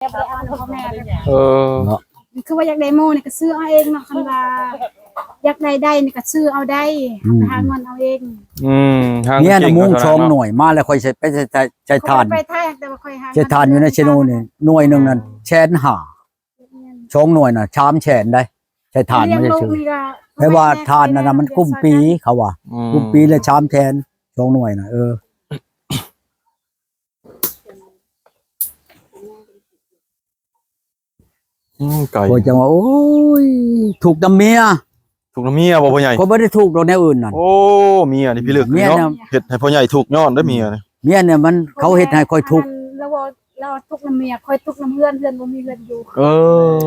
ບໍ່ໄດ້ເອົານຳພໍ່ແມ່ເດ້. ເອີ ເນາະ ຄືວ່າຢາກໄດ້ໝໍນີ້ກໍຊື້ເອົາເອງເນາະ, ຄັນວ່າຢາກໄດ້ໄດ້ນີ້ກໍຊື້ເອົາໄດ້ ອືມ ໄປຫາເງິນເອົາເອງ. ອືມ ຫາເງິນ ເມຍນະມຸງສອງໜ່ວຍມາແລ້ວ ຂ້ອຍໃຊ້ໄປໃຊ້ ໃຊ້ ໃຊ້ຖ່ານ ຂ້ອຍໄປໄທ ແຕ່ວ່າຂ້ອຍຫາ ໃຊ້ຖ່ານຢູ່ໃນເຊໂນນີ້ ໜ່ວຍໜຶ່ງນັ້ນແສນຫ້າ ສອງໜ່ວຍນະ ສາມແສນໄດ໋ ໃຊ້ຖ່ານມາຊື່. ແຕ່ວ່າຖ່ານນັ້ນນະ ມັນກຸ້ມປີ ເຂົາວ່າ ອືມ ກຸ້ມປີລະສາມແສນ ສອງໜ່ວຍນະ. ເອີ ອືມ ໄກ ຂ້ອຍຈັ່ງວ່າ ໂອ້ຍ ທຸກນຳເມຍ ທຸກນຳເມຍບໍ່ພໍ່ໃຫຍ່? ຂ້ອຍບໍ່ໄດ້ທຸກດອກແນວອື່ນນັ້ນ. ໂອ້ ເມຍນີ້ພິລຶກເນາະ ເມຍນະ ເຮັດໃຫ້ພໍ່ໃຫຍ່ທຸກຍ້ອນເດ້ເມຍນີ້. ເມຍນີ້ມັນ ເຂົາເຮັດໃຫ້ຂ້ອຍທຸກ. ລາວວ່າ ລາວທຸກນຳເມຍ ຂ້ອຍທຸກນຳເຮືອນ ເຮືອນບໍ່ມີເຮືອນຢູ່. ເອີ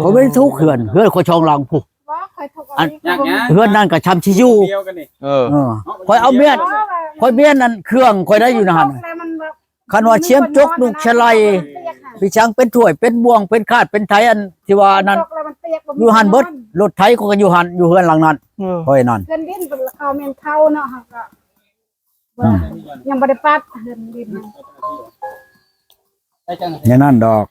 ຂ້ອຍບໍ່ໄດ້ທຸກເຮືອນ ເຮືອນຂ້ອຍສອງຫຼັງພຸ້ນ. ບໍ່ ຂ້ອຍທຸກ ອັນ ເຮືອນນັ້ນກໍຊ່ຳຊິຢູ່. ເອີ ເອີ ຂ້ອຍເອົາເມຍ ຂ້ອຍເມຍນັ້ນເຄື່ອງຂ້ອຍໄດ້ຢູ່ໃນຫັ້ນ. ຄັນວ່າຊຽມຈົກລູກຊະໄລ ໄປຊ່າງເປັນຖ້ວຍເປັນບ່ວງເປັນຂາດເປັນໄຖ ອັນທີ່ວ່າອັນນັ້ນ ຢູ່ຫັ້ນເບິດ. ລົດໄຖກໍຢູ່ຫັ້ນ ຢູ່ເຮືອນຫຼັງນັ້ນ. ເອີ ຂ້ອຍນັ້ນ ເຮືອນດິນເພິ່ນເຂົາແມ່ນເຂົາເນາະ ເຮົາກໍ ອືມ ຍັງບໍ່ໄດ້ປັດເຮືອນດິນ. ຢ່າງນັ້ນດອກ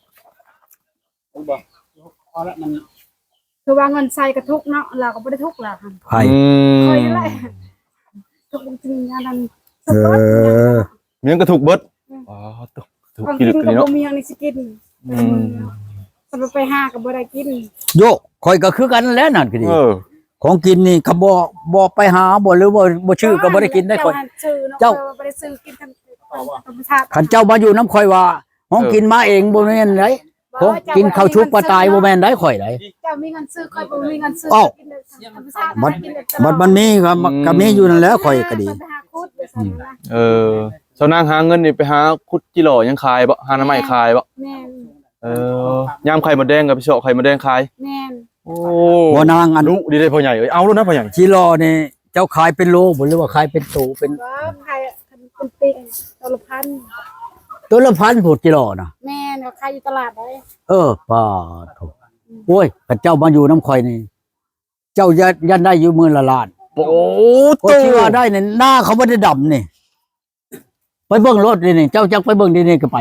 ຄືວ່າເງິນໃຊ້ກໍທຸກເນາະ ລາວກໍບໍ່ໄດ້ທຸກລາວຫັ້ນ. ໃຜ? ອືມ ຂ້ອຍນີ້ແຫຼະ ທຸກ ເອີ ມີຫຍັງກໍທຸກເບິດ. ອໍ ທຸກ ຂອງກິນກໍບໍ່ມີຫຍັງຊິກິນ. ອືມ ຄັນວ່າໄປຫາກໍບໍ່ໄດ້ກິນ. ໂຢ ຂ້ອຍກໍຄືກັນແຫຼະນັ້ນກໍດີ. ເອີ ຂອງກິນນີ້ຄັນບໍ່ ບໍ່ໄປຫາບໍ່ ຫຼືບໍ່ ບໍ່ຊື້ກໍບໍ່ໄດ້ກິນໄດ໋. ຂ້ອຍ ເຈົ້າ ບໍ່ໄດ້ຊື້ກິນທຳມະຊາດ. ຄັນເຈົ້າມາຢູ່ນຳຂ້ອຍວ່າ ຂອງກິນມາເອງບໍ່ແມ່ນໄດ໋. ຂອງກິນເຂົ້າຊຸກປາຕາຍບໍ່ແມ່ນໄດ໋ ຂ້ອຍໄດ໋. ເຈົ້າມີເງິນຊື້ ຂ້ອຍບໍ່ມີເງິນຊື້. ເອົ້າ ບັດ ບັດມັນມີກໍ ກໍມີຢູ່ນັ້ນແຫຼະ ຂ້ອຍກໍດີ. ເອີ ຊາວນາງຫາເງິນນີ້ໄປຫາຂຸດຈີຫຼໍ່ຫຍັງຂາຍບໍ່? ຫາໜໍ່ໄມ້ຂາຍບໍ່? ແມ່ນ. ເອີ ຍາມໄຂ່ມົດແດງກໍໄປເຊາະໄຂ່ມົດແດງຂາຍ. ແມ່ນ. ໂອ້ ບໍ່ນາງ ອັນ ດຸດີເດ້ພໍ່ໃຫຍ່ເອີຍ. ເອົາໂລດນະພໍ່ໃຫຍ່. ຈີຫຼໍ່ນີ້ເຈົ້າຂາຍເປັນໂລບໍ່ ຫຼືວ່າຂາຍເປັນໂຕ? ເປັນ ຂາຍເປັນຕິກ ໂຕລະພັນ ໂຕລະພັນພຸ້ນຈີຫຼໍ່ນະ. ແມ່ນ ເຂົາຂາຍຢູ່ຕະຫຼາດໄດ໋. ເອີ ປາໂທ້ ໂອ້ຍ ຄັນເຈົ້າມາຢູ່ນຳຂ້ອຍນີ້ ເຈົ້າຢ້ານ ຢ້ານໄດ້ຢູ່ມື້ລະລ້ານ. ໂອ້ ກໍຊິວ່າໄດ້ນີ້ ນາເຂົາບໍ່ໄດ້ດຳນີ້. ໄປເບິ່ງໂລດນີ້ ເຈົ້າຈັກໄປເບິ່ງນີ້ກໍໄປ.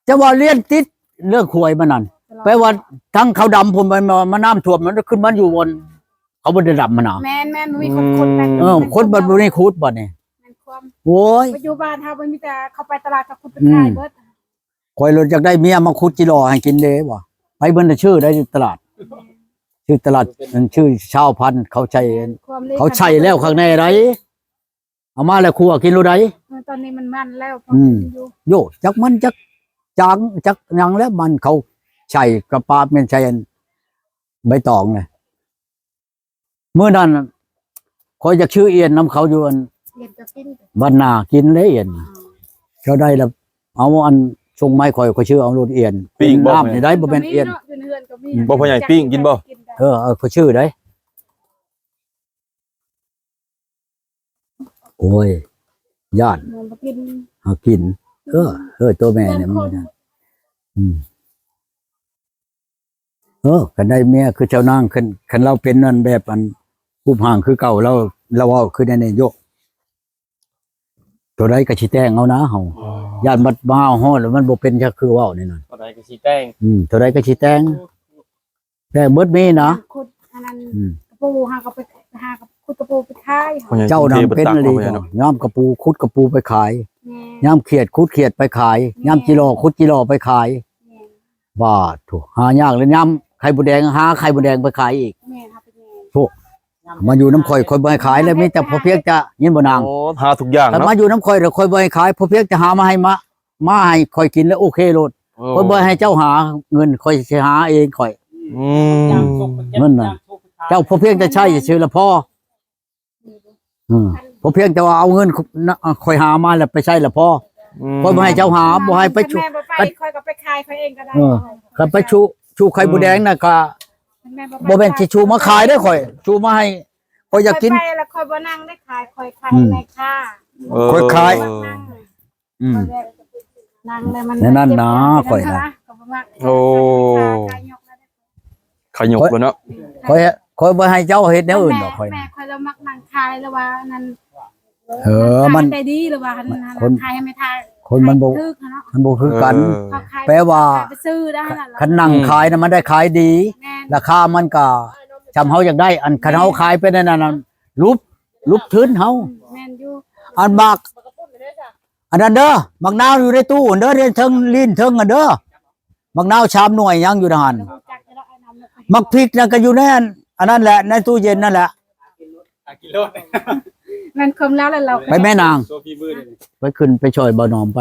ຈະວ່າລຽນຕິດເລື່ອງຂວຍມັນນັ້ນ ແປວ່າທັງເຂົາດຳພຸ້ນ ມາ ມານ້ຳຖ້ວມ ມັນຂຶ້ນມາຢູ່ບ່ອນເຂົາບໍ່ໄດ້ດຳຫັ້ນນະ. ແມ່ນໆ ມີຄົນຂຸດ. ເອີ ຄົນບັດບໍ່ໄດ້ຂຸດບັດນີ້. ແມ່ນຄວາມ ໂອ້ຍ ປັດຈຸບັນເຮົາມັນມີແຕ່ເຂົາໄປຕະຫຼາດກໍຂຸດໄປຂາຍເບິດ. ອືມ ຂ້ອຍໂລດຢາກໄດ້ເມຍມາຂຸດຈີຫຼໍ່ໃຫ້ກິນເດ້ວ່າ ໄປເບິ່ງຊື່ໄດ້ຢູ່ຕະຫຼາດ. ແມ່ນ ຊື່ຕະຫຼາດ ອັນຊື່ຊາວພັນ ເຂົາໃສ່ ແມ່ນ ຄວາມ ເຂົາໃສ່ແລ້ວຂ້າງໃນໃດ ເອົາມາແລ້ວຂົ້ວກິນໂລດໃດ. ເອີ ຕອນນີ້ມັນມັນແລ້ວ ອືມ ຢູ່ ໂຢ ຈັກມັນຈັກຈາງຈັກຫຍັງແລ້ວ ມັນເຂົາໃສ່ກະປາບແມ່ນໃສ່ອັນໃບຕອງນະ. ມື້ນັ້ນຂ້ອຍຢາກຊື້ອຽນນຳເຂົາຢູ່ອັນ ອຽນກໍກິນ ວັດນາ ກິນເລີຍອຽນ. ອໍ ເຈົ້າໄດ້ລະເອົາອັນສົ່ງມາໃຫ້ຂ້ອຍ ຂ້ອຍຊື້ເອົາໂລດອຽນ. ປີ້ງບໍ່? ນ້ຳນີ້ໄດ້ ບໍ່ແມ່ນອຽນ. ຢູ່ໃນເຮືອນກໍມີ. ອືມ ບໍ່ພໍ່ໃຫຍ່ ປີ້ງກິນບໍ່? ເອີ ເອີ ຂ້ອຍຊື້ໄດ້. ໂອ້ຍ ຢ້ານ ມັນບໍ່ກິນ ເຮົາກິນ. ເອີ ເອີ ໂຕແມ່ນີ້ມັນ ອືມ ເອີ ຄັນໄດ້ເມຍຄືເຈົ້ານາງ ຄັນ ຄັນລາວເປັນອັນແບບອັນຮູບຮ່າງຄືເກົ່າ ລາວ ລາວເວົ້າຄືແນວນີ້ໂຍ ໂຕໃດກໍຊິແຕ່ງເອົານະເຮົາ. ອໍ ຢ້ານບັດມາຮອດແລ້ວມັນບໍ່ເປັນຈັກຄືເວົ້ານີ້ນັ້ນ. ໂຕໃດກໍຊິແຕ່ງ. ອືມ ໂຕໃດກໍຊິແຕ່ງ. ແຕ່ເບິດມີນະ ຂຸດອັນນັ້ນ ອືມ ກະປູເຮົາກໍໄປຫາ ຂຸດກະປູໄປຂາຍ. ເຈົ້ານຳເປັນອີ່ຫຼີເນາະ ຍາມກະປູ ຂຸດກະປູໄປຂາຍ. ແມ່ນ ຍາມຂຽດ ຂຸດຂຽດໄປຂາຍ. ແມ່ນ ຍາມຈີຫຼໍ່ ຂຸດຈີຫຼໍ່ໄປຂາຍ. ແມ່ນ ບາດໂທ້ ຫາຍາກເລີຍ. ຍາມໄຂ່ມົດແດງ ຫາໄຂ່ມົດແດງໄປຂາຍອີກ. ແມ່ນ ຫາໄປແມ່ນ ໂທ້ ມາຢູ່ນຳຂ້ອຍ ຂ້ອຍບໍ່ໃຫ້ຂາຍແລ້ວ ມີແຕ່ພໍພຽງຈະ ຍິນບໍ່ນາງ? ໂອ້ ຫາທຸກຢ່າງເນາະ. ຄັນມາຢູ່ນຳຂ້ອຍແລ້ວ ຂ້ອຍບໍ່ໃຫ້ຂາຍ ພໍພຽງຈະຫາມາໃຫ້ ມາ ມາໃຫ້ຂ້ອຍກິນແລ້ວໂອເຄໂລດ. ໂອ້ ຂ້ອຍບໍ່ໃຫ້ເຈົ້າຫາເງິນ ຂ້ອຍຊິຫາເອງຂ້ອຍ. ອືມ ເງິນນະ ເຈົ້າພໍພຽງແຕ່ໃຊ້ຊື່ລະພໍ. ອືມ ພໍພຽງແຕ່ວ່າເອົາເງິນຂ້ອຍຫາມາແລ້ວໄປໃຊ້ລະພໍ. ອືມ ຂ້ອຍບໍ່ໃຫ້ເຈົ້າຫາ ບໍ່ໃຫ້ໄປ ຄັນແມ່ບໍ່ໄປ ຂ້ອຍກໍໄປຂາຍຂ້ອຍເອງກໍໄດ້. ເອີ ຄັນໄປຊູ ຊູໄຂ່ມົດແດງນະ ກໍ ຄັນແມ່ບໍ່ໄປ ບໍ່ແມ່ນຊິຊູມາຂາຍເດ້ຂ້ອຍ ຊູມາໃຫ້ ຂ້ອຍຢາກກິນ. ຂ້ອຍໄປແລ້ວຂ້ອຍບໍ່ນັ່ງໄດ້ຂາຍ ຂ້ອຍຂາຍ ອືມ ໃນຄ້າ. ເອີ ຂ້ອຍຂາຍ ອືມ ນັ່ງແລ້ວມັນ ແນວນັ້ນນະ ເຈັບ ຂ້ອຍນະ ກໍບໍ່ມັກ. ໂອ້ ຂາຍຍົກແລ້ວເດ້ ຂາຍຍົກແລ້ວເນາະ. ຂ້ອຍ ຂ້ອຍບໍ່ໃຫ້ເຈົ້າເຮັດແນວອື່ນດອກ ຂ້ອຍ ແມ່ ແມ່ຂ້ອຍລະມັກນັ່ງຂາຍລະວ່ານັ້ນ. ເອີ ມັນໃຈດີລະວ່າ ຄົນຂາຍໃຫ້ແມ່ຄ້າ. ໂຄ ຄົນມັນບໍ່ ມັນບໍ່ຄືກັນ. ເອີ ເຂົາຂາຍ ແປວ່າ ຂາຍໄປຊື້ໄດ້ຫັ້ນນະ ຄັນນັ່ງຂາຍນະ ມັນໄດ້ຂາຍດີ ແມ່ນ ລາຄາມັນກໍຊ່ຳເຮົາຢາກໄດ້. ອັນຄັນເຮົາຂາຍໄປນັ້ນນະ ຫຼຸບ ຫຼຸບທຶນເຮົາ. ອືມ ແມ່ນຢູ່. ອັນໝາກ ອັນນັ້ນເດີ ໝາກນາວຢູ່ໃນຕູ້ຫັ້ນເດີ ເທິງ ລີ້ນເທິງຫັ້ນເດີ. ໝາກນາວສາມໜ່ວຍຍັງຢູ່ຫັ້ນ. ໝາກພິກນັ້ນກໍຢູ່ໃນອັນ ອັນນັ້ນແຫຼະ ໃນຕູ້ເຢັນນັ້ນແຫຼະ. ແມ່ນຄວາມລາວແລ້ວ ໄປແມ່ນາງ ໂຊຟີມືນີ້ ໄປຂຶ້ນໄປຊ່ອຍບ່າວໜອມໄປ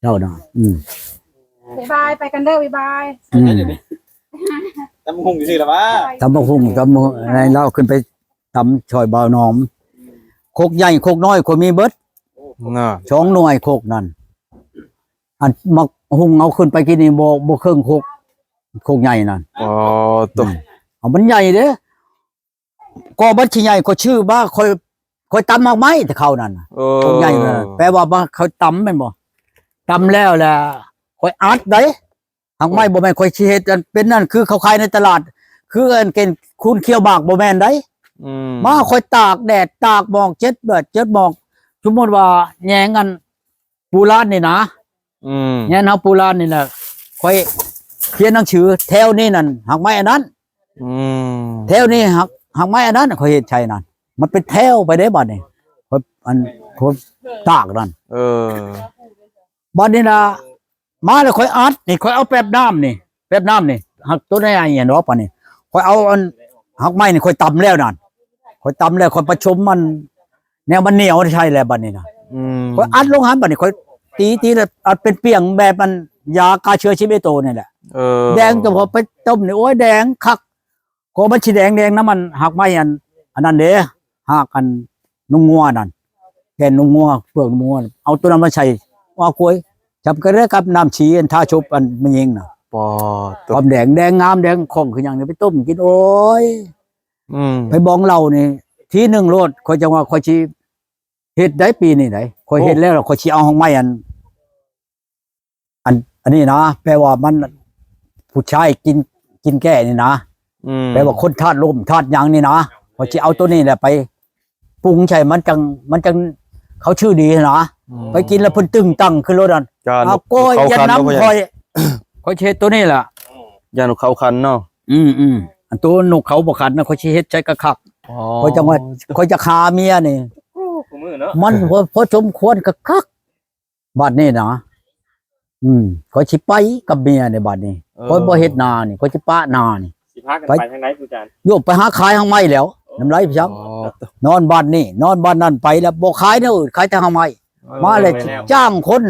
ເຈົ້ານະ. ອືມ ບາຍບາຍ ໄປກັນເດີ ບາຍບາຍ. ອືມ ຕຳບັກຫຸ່ງຊື່ລະວະ ຕຳບັກຫຸ່ງ ຕຳໃຫ້ລາວຂຶ້ນໄປຕຳຊ່ອຍບ່າວໜອມ. ຄົກໃຫຍ່ຄົກນ້ອຍຂ້ອຍມີເບິດ ນະ ສອງໜ່ວຍຄົກນັ້ນ. ອັນໝາກຫຸ່ງເອົາຂຶ້ນໄປກິນນີ້ບໍ່ ບໍ່ເຄິ່ງຄົກ ຄົກໃຫຍ່ນັ້ນ. ອໍ ໂຕ ອືມ ເອົາມັນໃຫຍ່ເດ້ ກໍມັນຊິໃຫຍ່ ຂ້ອຍຊື້ມາ ຂ້ອຍ ຂ້ອຍຕຳໝາກໄມ້ແຕ່ເຂົານັ້ນນະ. ເອີ ຄົກໃຫຍ່ນັ້ນນະ ແປວ່າມາ ຂ້ອຍຕຳແມ່ນບໍ່ ຕຳແລ້ວລະຂ້ອຍອັດໄດ໋. ໝາກໄມ້ບໍ່ແມ່ນຂ້ອຍຊິເຮັດອັນເປັນນັ້ນ ຄືເຂົາຂາຍໃນຕະຫຼາດ ຄືອັນເກນຄູນຂຽວໝາກ ບໍ່ແມ່ນໄດ໋. ອືມ ມາຂ້ອຍຕາກແດດ ຕາກໝອກ ເຈັດແດດ ເຈັດໝອກ. ສົມມຸດວ່າແຍງອັນປູລານນີ້ນະ ອືມ ແຍງເຮົາປູລານນີ້ນະ ຂ້ອຍຂຽນໜັງສື ແຖວນີ້ນັ້ນໝາກໄມ້ອັນນັ້ນ. ອືມ ແຖວນີ້ໝາກ ໝາກໄມ້ອັນນັ້ນ ຂ້ອຍເຮັດໃສ່ນັ້ນ ມັນເປັນແຖວໄປເດ້. ບັດນີ້ຂ້ອຍ ອັນ ຂ້ອຍຕາກນັ້ນ. ເອີ ບັດນີ້ນະ ມາແລ້ວຂ້ອຍອັດນີ້ ຂ້ອຍເອົາແປັບນ້ຳນີ້ ແປັບນ້ຳນີ້ ຫາກໂຕໃຫຍ່ຫັ້ນດອກ. ປານນີ້ຂ້ອຍເອົາອັນໝາກໄມ້ນີ້ ຂ້ອຍຕຳແລ້ວນັ້ນ ຂ້ອຍຕຳແລ້ວ ຂ້ອຍປະສົມມັນ ແນວມັນໜຽວໃສ່ແລ້ວ. ບັດນີ້ນະ ອືມ ຂ້ອຍອັດລົງຫັ້ນ ບັດນີ້ຂ້ອຍຕີ ຕີແລ້ວອັດເປັນປ່ຽງແບບມັນ ຢາຂ້າເຊື້ອຊີວິດໂຕນີ້ແຫຼະ. ເອີ ແດງຈະພໍໄປຕົ້ມນີ້ ໂອ້ຍ ແດງຄັກ. ກໍມັນຊິແດງໆ ນຳມັນ ຮາກໄມ້ອັນ ອັນນັ້ນເດ້ ຮາກອັນນົມງົວນັ້ນ ແກ່ນນົມງົວ ເປືອກນົມງົວ ເອົາໂຕນັ້ນມາໃສ່ ວ່າກວຍ ຈຳກັນໄດ້ກັບນ້ຳສີອັນທາສົບອັນແມ່ຍິງນະ. ປອດໂທ້ ຄວາມແດງ ແດງງາມ ແດງຄ່ອງຄືຫຍັງນີ້ ໄປຕົ້ມກິນ ໂອ້ຍ. ອືມ ໄປບອງເຫຼົ້ານີ້ ທີໜຶ່ງໂລດ ຂ້ອຍຈັ່ງວ່າຂ້ອຍຊິເຮັດໄດ້ປີນີ້ໄດ໋ ຂ້ອຍເຮັດແລ້ວ ຂ້ອຍຊິເອົາຮາກໄມ້ອັນ ອັນ ອັນນີ້ນະ ແປວ່າມັນ ຜູ້ຊາຍກິນ ກິນແກ້ນີ້ນະ ອືມ ແປວ່າຄົນທາດລົມທາດຫຍັງນີ້ນະ ຂ້ອຍຊິເອົາໂຕນີ້ແຫຼະໄປປຸງໃສ່ ມັນຈັ່ງ ມັນຈັ່ງ ເຂົາຊື່ດີນະ. ອືມ ໄປກິນແລ້ວເພິ່ນຕຶງຕັງຂຶ້ນໂລດນັ້ນ. ເອົາກ້ອຍຢ່ານຳຂ້ອຍ ຂ້ອຍຊິເຮັດໂຕນີ້ແຫຼະ ຢ້ານນົກເຂົາຂັນເນາະ. ອືມໆ ອັນໂຕນົກເຂົາບໍ່ຂັນນະ ຂ້ອຍຊິເຮັດໃສ່ຄັກໆ. ຂ້ອຍຈັ່ງວ່າ ຂ້ອຍຈະຫາເມຍນີ້ ມັນພໍສົມຄວນຄັກໆ. ບັດນີ້ນະ ອືມ ຂ້ອຍຊິໄປກັບເມຍໃນບັດນີ້ ເອີ ຂ້ອຍບໍ່ເຮັດນານີ້ ຂ້ອຍຊິປະນານີ້ ຊິພາກັນໄປທາງໃດ ຜູ້ຈານ? ໂຍກໄປຫາຂາຍຮາກໄມ້ແລ້ວ ນຳໄລພຽງ ນອນບ້ານນີ້ ນອນບ້ານນັ້ນ ໄປແລ້ວບໍ່ຂາຍແນວອື່ນ ຂາຍແຕ່ຮາກໄມ້. ມາແລ້ວຈ້າງຄົນ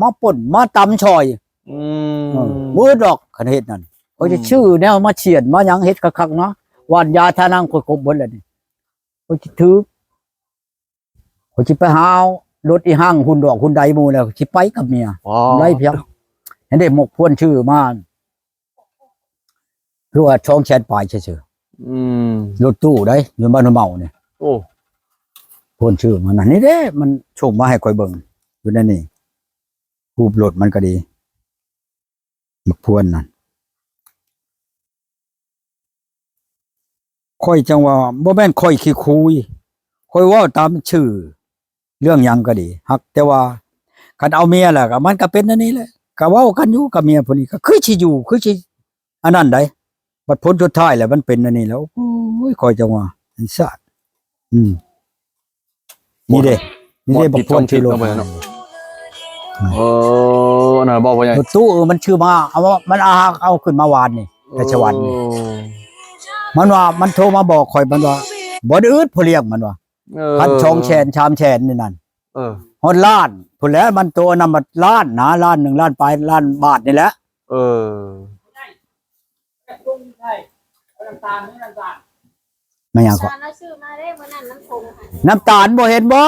ມາປົ່ນມາຕຳຊ່ອຍ. ອືມ ເອີ ບໍ່ອຶດດອກຄັນເຮັດນັ້ນ ຂ້ອຍຊິຊື້ແນວມາສຽນມາຫຍັງ ເຮັດຄັກໆນະ ຫວ່ານຢາທານັງ ຂ້ອຍຄົບເບິດແລ້ວນີ້ ຂ້ອຍຊິຖື ຂ້ອຍຊິໄປຫາລົດອີຮັ່ງ ຮຸ່ນດອກຮຸ່ນໃດໝູ່ແລ້ວ ຊິໄປກັບເມຍ. ອໍ ໄດ້ພຽງ ເຫັນໄດ້ໝົກພວນຊື້ມາ ຄືວ່າສອງແສນປາຍຊື່ໆ. ອືມ ລົດຕູ້ໄດ໋ ຢູ່ບ້ານຫ້ວຍເມົານີ້. ໂອ້ ພວນຊື້ມານັ້ນ ນີ້ເດ້ ມັນສົ່ງມາໃຫ້ຂ້ອຍເບິ່ງຢູ່ໃນນີ້ ຮູບລົດມັນກໍດີ. ໝາກພວນນັ້ນ ຂ້ອຍຈັ່ງວ່າບໍ່ແມ່ນຂ້ອຍຂີ້ຄຸຍ ຂ້ອຍເວົ້າຕາມຊື່ ເລື່ອງຫຍັງກໍດີ ຫາກແຕ່ວ່າຄັນເອົາເມຍແລ້ວ ກໍມັນກໍເປັນອັນນີ້ແຫຼະ ກໍເວົ້າກັນຢູ່ກັບເມຍຜູ້ນີ້ ກໍຄືຊິຢູ່ ຄືຊິອັນນັ້ນໃດ໋ ບັດຜົນສຸດທ້າຍແລ້ວມັນເປັນອັນນີ້ແລ້ວ. ໂອ້ຍ ຂ້ອຍຈັ່ງວ່າ ອັນຊາດ ອືມ ນີ້ເດ້ ນີ້ເດ້ ບັກພວນທີ່ລົງມາເນາະ. ເອີ ອັນນັ້ນບໍ່ ພໍ່ໃຫຍ່ ລົດຕູ້ ເອີ ມັນຊື່ມາ ເອົາ ມັນເອົາ ເອົາຂຶ້ນມາວານນີ້ ແຕ່ສະຫວັນນີ້. ມັນວ່າ ມັນໂທມາບອກຂ້ອຍ ມັນວ່າ ບໍ່ໄດ້ອຶດ ພໍ່ລ້ຽງ ມັນວ່າ ເອີ ພັນສອງແສນ ສາມແສນນີ້ນັ້ນ ເອີ ຮອດລ້ານພຸ້ນແຫຼະ. ມັນໂຕອັນນັ້ນມັນລ້ານນະ ລ້ານໜຶ່ງ ລ້ານປາຍ ລ້ານບາດນີ້ແຫຼະ. ເອີ ແມ່ນຫຍັງເກາະ? ນ້ຳຕານບໍ່ເຫັນບໍ່?